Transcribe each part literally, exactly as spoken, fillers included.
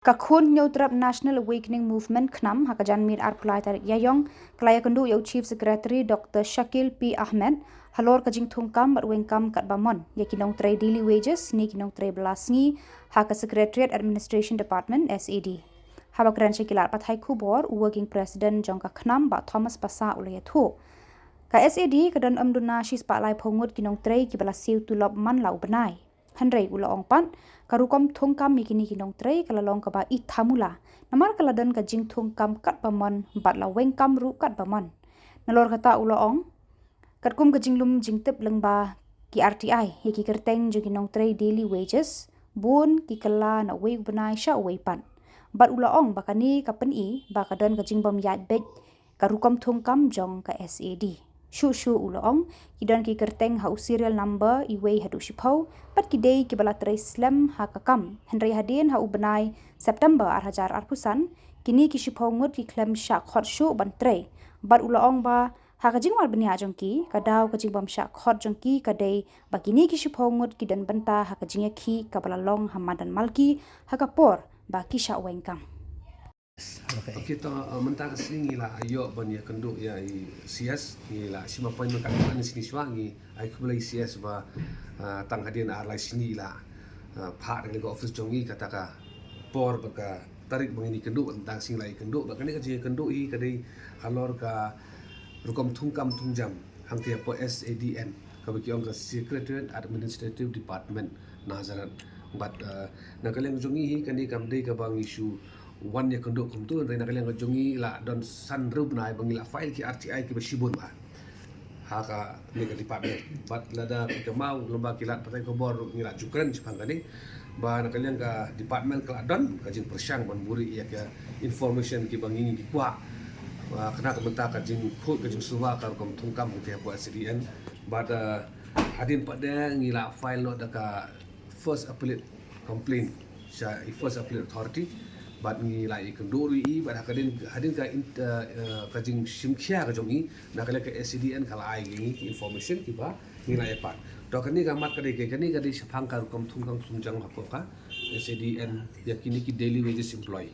Ka Khun Hynñiewtrep National Awakening Movement, KHNAM, ha ka janmiet arphew lai tarik Ïaiong, ka la ïakynduh ïa u Chief Secretary Doctor Shakil P Ahmed halor ka jingthungkam bad wengkam katba mon ïa ki nongtrei daily wages ne ki nongtrei bylla sngi ha ka Secretariat Administration Department, SAD. Haba kren sha ki lad pathai khubor, u Working President jong ka KHNAM, Bah Thomas Passah, u la ïathuh, ka SAD ka don ym duna shispah laiphew ngut ki nongtrei kiba la siew tulop man la u bnai. Hynrei u la ong pat, ka rukom thungkam ïa kine ki nongtrei ka la long kaba i thamula, namar ka la don ka jingthungkam katba mon bad la wengkam ruh katba mon. Nalor kata u la ong, katkum ka jinglum jingtip lyngba ki RTI ïa ki kyrteng jong ki nongtrei daily wages, bun ki kylla na uwei u bnai sha uwei pat. Bad u la ong ba kane ka pyni ba ka don ka jingbym ïaid beit ka rukom thungkam jong ka SAD. Shuh shuh u la ong, ki don ki kyrteng ha u serial number iwei haduh shiphew, bad ki dei kiba la trei slem ha ka kam. Hynrei hadien ha u bnai September ar hajar arphew san, kine ki shiphew ngut ki khlem shah khot shuh ban trei. Bad u la ong ba ha ka jingwad bniah jong ki, ka daw ka jingbym shah khot jong ki ka dei ba kine ki shiphew ngut ki don bynta ha ka jingïakhih kaba la long ha madan Malki ha ka por ba ki shah weng kam. Okay. Okay, to, uh, mynta ka sngi ngi la ïoh ban ïakynduh ïa i CS, ngi la shim appointment katto katne sngi shuwa, ngi ai khublei i CS ba, uh, tang hadien ar lai sngi la, uh, phah da ka office jong ngi kata ka por bad ka tarik ba ngin ïakynduh, mynta ka sngi la ïakynduh, bad kane ka jingïakynduh hi ka dei halor ka rukom thungkam thungjam hangtei hapoh SADN, kaba ki ong ka Secretariat Administrative Department, Nazareth. Bad, uh, na ka liang jong ngi hi kane kam dei kaba ngi shu wan ïakynduh kumto, hynrei na ka liang jong ngi la don san hynriew bnai ba ngi la file ki RTI kiba shibun bha ha kane ka department. Bad lada phi kynmaw, lem bad ki lad pathai khubor, ngi la ju kren shaphang kane, ba na ka liang ka department ka la don ka jingpyrshang ban buhrieh ïa ka information kiba ngi ngi kwah, uh, kane ka bynta ka jingkhuid ka jingsuba ka rukom thungkam hangtei hapoh SADN. Bad, uh, hadien pat de ngi la file noh da ka First Appellate Complaint sha i First Appellate Authority. Bad ngi la ïakynduh ruh ïa i, bad hadien, hadien ka in-, uh, uh, ka jingshim khia ka jong i, na ka liang ka SADN ka la ai ïa ngi ki information kiba ngi la ïa pan. To kane ka mat ka dei, kane ka dei shaphang ka rukom thungkam thungjam hapoh ka SADN ïa kine ki daily wages employee.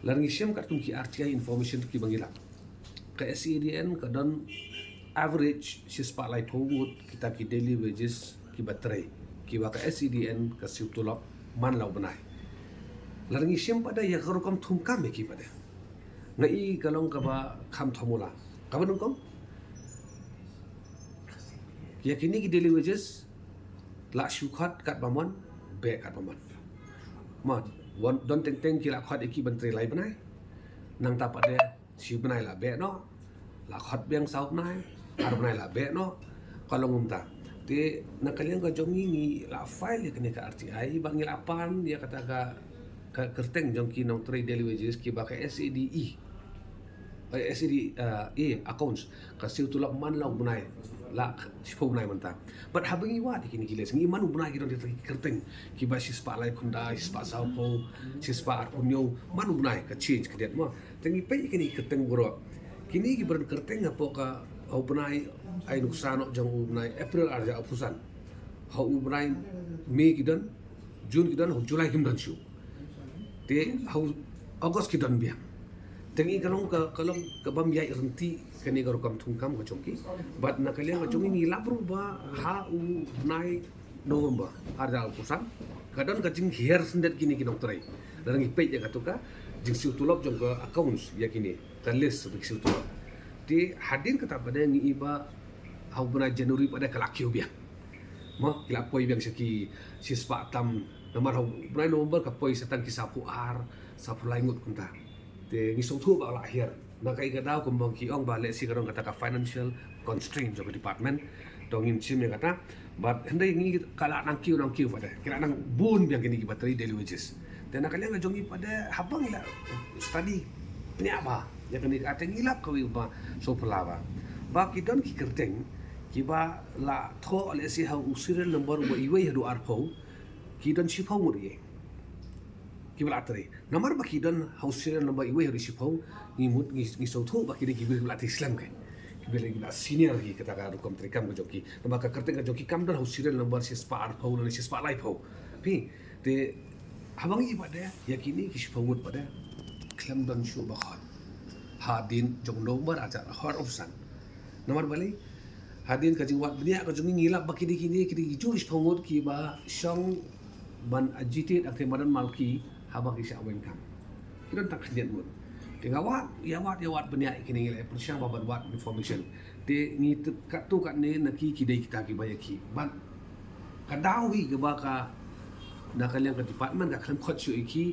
Lada ngi shem katkum ki RTI information kiba ngi lap, ka SADN ka don average shispah laiphew ngut kita ki daily wages kiba trei, kiba ka SADN ka siew tulop man la u bnai. Lada ngi shem pat de ïa ka rukom thungkam ïa ki pat de, nga i ka long kaba kham thamula. Kaba nyngkong, ïa kine ki daily wages la shu khot katba mon, beh katba mon. Mo, wan, don teng teng ki la khot ïa ki ban trei lai bnai. Nangta pat de shi bnai la beh noh, la khot biang saw bnai, ar bnai la beh noh, ka long kumta. Te na ka liang ka jong ngi, ngi la file ïa kane ka RTI ba ngi la pan ïa kata ka, ka kyrteng jong ki nongtrei daily wages kiba ka SADE, eh, SAD, eh, eh, accounts, ka siew tulop man la u bnai, la shiphew bnai mynta. Bad haba ngi wad ïa kine ki list, ngi i man u bnai ki don kita ki kyrteng kiba shispah lai khyndai, shispah sawphew, shispah arphew hynñiew, man u bnai ka change ka date mo. Te ngi peit ïa kine ki kyrteng baroh. Kine kiba don kyrteng hapoh ka, ha u bnai ai nuksa noh jong u bnai April ar hajar arphew san. Ha u bnai May ki don, June ki don, ha u July kim don shuh. Te ha u August ki don biang. Te ngi ka long ka, ka long ka bym ïaid ryntih kane ka rukom thungkam ka jong ki. Bad na ka liang ka jong ngi, ngi lap ruh ba ha u bnai November ar hajar arphew san ka don ka jinghiar syndet kine ki nongtrei. Lada ngi peit ïa kato ka jingsiew tulop jong ka accounts ïa kine, ka list ba ki siew tulop. Te hadien kata pat de ngi i ba ha u bnai January pat de ka la kiew biang. Mo, ki la poi biang sha ki shispah tam, namar ha u bnai November ka poi sa tang ki sawphew ar, sawphew lai ngut kumta. Te ngi sngewthuh ba la hiar. Na kaei ka daw kumba ki ong ba lehse ka don kata ka financial constraint jong ka department. To ngin shim ïa kata. Bad hynrei ngi ka la nang kiew, nang kiew pat de. Ki la nang bun biang kine kiba trei daily wages. Te na ka liang ka jong ngi pat de, haba ngi la study bniah bha ïa kane ka, te ngi lap kawei ba sngewphylla bha. Ba ki don ki kyrteng kiba la thoh lehse ha u serial number uba iwei haduh arphew, ki don shiphew ngut ïa kiba la trei. Namar ba ki don ha u serial number iwei haduh shiphew, ngi mut, ngi, ngi sngewthuh ba ki dei ki briew kiba la trei slem, ki briew kiba la senior hi kata ka rukom treikam ka jong ki. Namar ka kyrteng ka jong ki kam don ha u serial number shispah arphew lane shispah laiphew. Phi, te Haba ngi pat de ïa kine ki shiphew ngut pat de khlem don shuh ba khot hadien jong November ar hajar arphew san. Namar balei? Hadien ka jingwad bniah ka jong ngi, ngi lap ba kine, kine, kine ki jong shiphew ngut kiba shong ban agitate hangtei madan Malki haba ki shah weng kam. Ki don tang khyndiat ngut. Te nga wad ïa wad ïa wad bniah ïa kine, ngi la pyrshang ba ban wad information. Te ngi tip katto katne na ki, ki dei kita kiba ïa ki ban ka daw hi kaba ka na ka liang ka department ka khlem khot shuh ïa ki.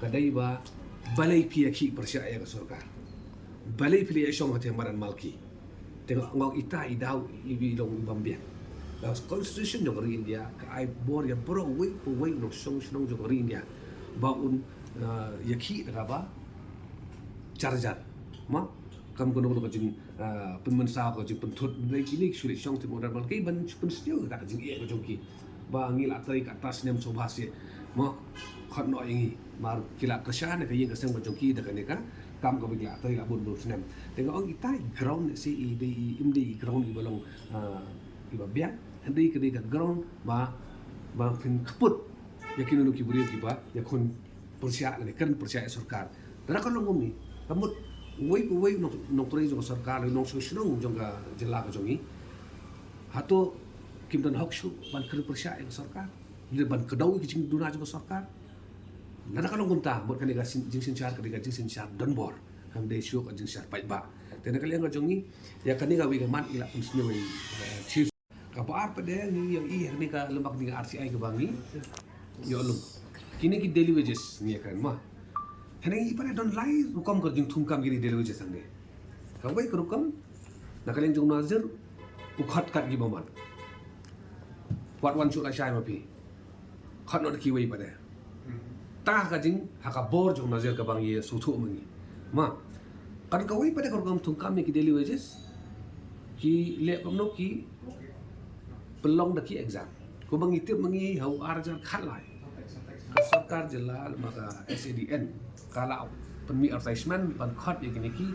Ka dei ba balei phi ïa ki pyrshah ïa ka sorkar, balei phi la ïa shong hangtei madan Malki. Te nga ong ita i daw i, i long i bym biang. Ka constitution jong ka ri India ka ai bor ïa baroh uwei pa uwei u nongshong shnong jong ka ri India ba un, uh, ïa ki da kaba jar jar. Ma kam kano kano ka jing, ah, pynmynsaw, ka jingpynthut, hynrei kine ki shu leit shong hangtei madan Malki ban shu pynsniew ïa ka jingeh ka jong ki. Ba ngi la trei katta snem sawphew snem. Ma khot noh ïa ngi, mar ki la kyrshan ïa ka ïing ka sem ka jong ki da kane ka kam kaba ki la trei la bun bun snem. Te nga ong ita i ground, shi i dei i, im dei i ground iba long, ah, iba biang, hynrei ka dei ka ground ba, ba phin kput ïa kino kino ki briew kiba ïakhun pyrshah lane kren pyrshah ïa sorkar. Lada ka long kumne, ka mut uwei pa uwei u nong, nongtrei jong ka sorkar, u nongshong shnong jong ka jylla ka jong ngi, hato kim don hok shuh ban kren pyrshah ïa ka sorkar, lane ban kdew ïa ki jingduna jong ka sorkar? Lada ka long kumta, mut kane ka syn-, jingsynshar ka dei ka jingsynshar donbor, kam dei shuh ka jingsynshar paidbah. Te na ka liang ka jong ngi, ïa kane kawei ka mat ngi la pynsniew ïa, eh, Chief. Kaba ar pat de ngi ïa i ha kane ka lem bad kane ka R T I kaba ngi ïoh lum. Kine ki daily wages ngi ïa kren ma. Hangne i pat de don lai rukom ka jingthungkam kine daily wages hangne. Kawei ka rukom, na ka liang jong u Nazir u khot kat ki bymman. Wat wan shuh lashai ma phi. Khot noh da kiwei pat de. Tang ha ka jing, ha ka bor jong u Nazir kaba ngi sngewthuh ma ngi. Ma, kan kawei pat de ka rukom thungkam ïa ki daily wages, ki leh kumno, ki pynlong da ki exam. Kumba ngi tip ma ngi ha u ar hajar khatlai, ka sorkar jylla lem bad ka S A D N ka la pynmih advertisement ban khot ïa kine ki,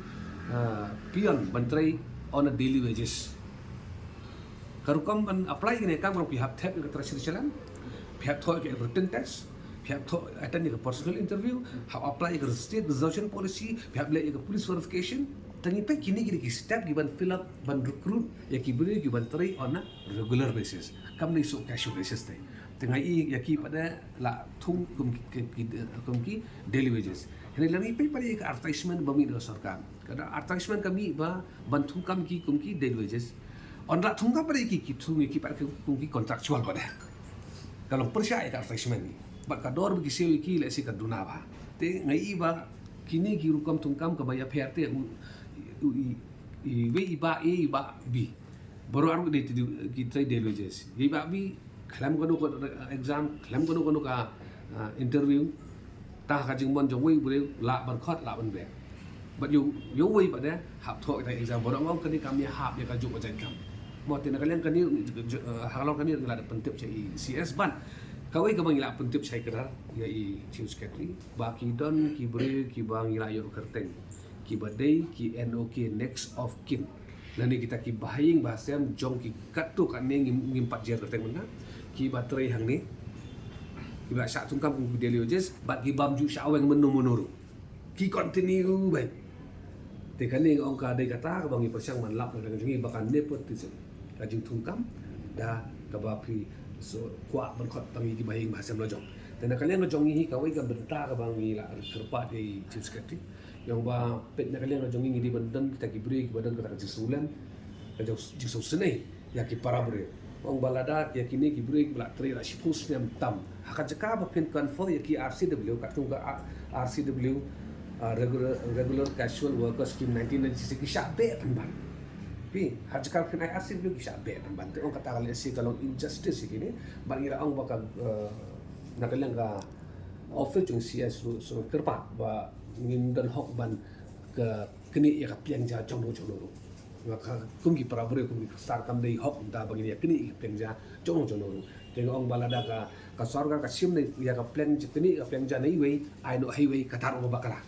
ah, peon ban trei on a daily wages. Ka rukom ban apply kine kam, ka rukom phi hap thep ïa ka treasury challenge, phi hap thoh ïa ka written test, phi hap thoh, attend ïa ka personal interview, hap apply ïa ka state reservation policy, phi hap leh ïa ka police verification. Te ngi peit kine ki dei ki step ki ban fill up, ban recruit ïa ki briew ki ban trei on a regular basis, kam dei shuh casual basis te. Te nga i ïa ki pat de la thung kum ki, ki, ki, kum ki daily wages. Hangne la ngi peit pat de ïa ka advertisement ba mih na ka sorkar. Ka da advertisement ka mih ba ban thungkam ki kum ki daily wages. Ynda la thungkam pat de ki, ki thung ïa ki pat ki kum ki contractual pat de. Ka long pyrshah ïa ka advertisement. Bad ka dor ba ki siew ïa ki lehse ka duna bha. Te nga i ba kine ki rukom thungkam kaba ïapher te u, u, i, i, wei i Bah A, i Bah B. Baroh arngut ki trei daily wages. Ïa i Bah B khlem kano ka exam, khlem kano kano ka, ah, interview. Tang ha ka jingmon jong uwei u briew, lah ban khot, lah ban beh. Bad ïa u, ïa uwei pat de hap thoh ïa ka exam baroh, nga ong kane kam ïahap ïa ka juk ka jait kam. Mo, te na ka liang kane, eh, ha ka long kane ngi la da pyntip sha i C S bad kawei kaba ngi la pyntip sha i Kdar ïa i Chief Secretary ba ki don ki briew kiba ngi la ïoh kyrteng kiba dei ki N O K, next of kin, lane kita ki bahaïing bahasem jong ki katto katne, ngim, ngim pat jer kyrteng mynta, kiba trei hangne, kiba shah thungkam kum ki daily wages bad ki bym ju shah weng mynno mynno ruh, ki continue beit. Te kane nga ong ka dei kata kaba ngi pyrshang ban lap na ka liang jong ngi ba ka nepotism, ka jingthungkam da kaba phi shu kwah ban khot tang ïa ki bahaïing bahasem la jong. Te na ka liang ka jong ngi hi, kawei ka bynta kaba ngi la kyrpad ïa i Chief Secretary, ïa ong ba peit na ka liang ka jong ngi, ngi dei ban don kita ki briew kiba don kata ka jingsngewlem, ka jong, jingsngewsynei ïa ki para briew. Ong ba lada ïa kine ki briew kiba la trei la shiphew snem tam, ha ka jaka ba phin confer ïa ki R C W, katkum ka R C W, ah, regular, regular Casual Worker Scheme nineteen ninety-six, ki shah beh pynban. Phi, ha jaka phin ai R C W ki shah beh pynban. Te ong kata ka lehse ka long injustice ïa kine. Bad ngi la ong ba ka, eh, na ka liang ka office jong C S ruh shu kyrpad ba ngim don hok ban ka knieh ïa ka pliang ja jong no jong no ruh. Nga ka kum ki para briew, kum ki khristan, kam dei hok mynta ba ngin ïa knieh ïa ka pliang ja jong no jong no ruh. Te nga ong ba lada ka, ka sorkar ka shim ne ïa ka pliang ja, knieh ïa ka pliang ja na iwei, ai noh ha iwei, kata ruh ba bakla.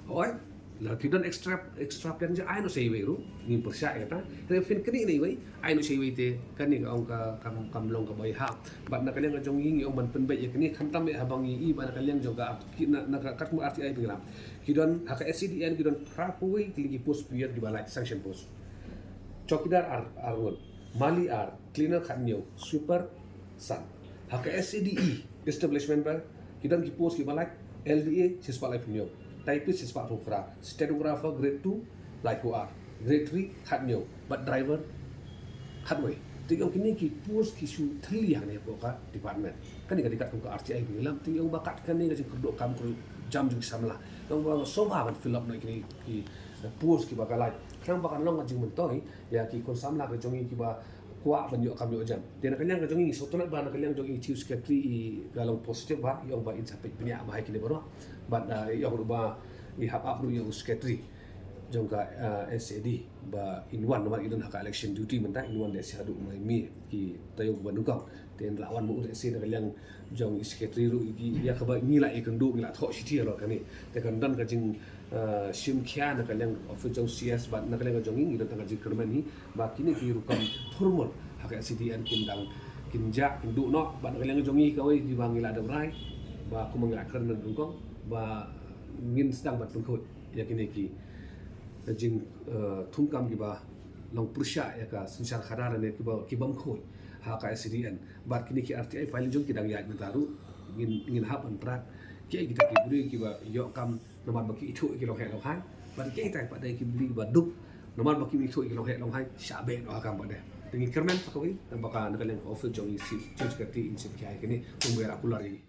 Hooid, La ki don extra, extra plan jong ngi, ai noh shaiwei ruh, ngim pyrshah ïa kata. Te phin knieh na iwei, ai noh shaiwei te, kane ka ong ka kam, kam long kaba ïahap. Bad na ka liang ka jong ngi, ngi ong ban pynbeit ïa kane, khamtam ïa haba ngi i ba na ka liang jong ka R-, ki, na, na ka katkum R T I pyngram. Ki don ha ka S C D N, ki don phra phew wei tylli ki post period kiba lait, sanction post. Chowkidar ar, ar ngut, mali ar, cleaner khatñiew, sweeper san. Ha ka S C D E, establishment ba, ki don ki post kiba lait, L D A shispah laiphew hynñiew, typist shispah phew phra, stenographer grade two laiphew ar, grade three khatñiew, bad driver khatwei. Te ong kine ki post ki shu thylli hangne hapoh ka department. Kane ka dei katkum ka R T I ba ngi lam, te ong ba kat kane ka jingkyrduh kam kyrduh jam jong ki samla. Ong ba sngewbha ban fill up noh kine ki post kiba ka lait. Khnang ba kan long ka jingmyntoi ïa ki khun samla ka jong ngi kiba kwah ban ïoh kam ïoh jam. Te na ka liang ka jong ngi, sngewtynnat ba na ka liang jong ngi Chief Secretary i ka long positive ba, i ong ba in sa peit bniah ba ha kine baroh. Bad, ah, i ong ruh ba i hap ap ruh ïa u Secretary jong ka, ah, S A D ba in wan, namar i don ha ka election duty mynta, in wan lehse haduh u Naiwieng ki taïew ba nyngkong. Te in lah wan mo lehse na ka liang jong i Secretary ruh, i, ïa kaba ngi la ïakynduh, ngi la thoh shithi halor kane. Te kan don ka jing, eh, shim khia na ka liang office jong C S bad na ka liang jong ngi, ngi don tang ka jingkyrmen hi ba kine ki rukom thurmut ha ka S C D N kin dang, kin jah, kin duh noh. Bad na ka liang jong ngi kawei kiba ngi la dep rai ba kumba ngi la kren na nyngkong ba ngin sdang ban pynkhuid ïa kine ki jing, eh, thungkam kiba long pyrshah ïa ka synshar khadar ne kiba, kibym khuid ha ka S C D N. Bad kine ki R T I filing jong ki dang ïaid mynta ruh, ngin, ngin hap ban track kiei kita ki briew kiba ïoh kam namar ba ki ithuh ïa ki long heh long hai. Bad kiei kita pat de ki briew ba duk namar ba kim ithuh ïa ki long heh long hai, shah beh noh ha kam pat de. Te ngi kyrmen sa kawei, tang ba ka na ka liang ka office jong i Chief, Chief Secretary in shim khia ïa kine, kumba ïa la kular ïa ngi.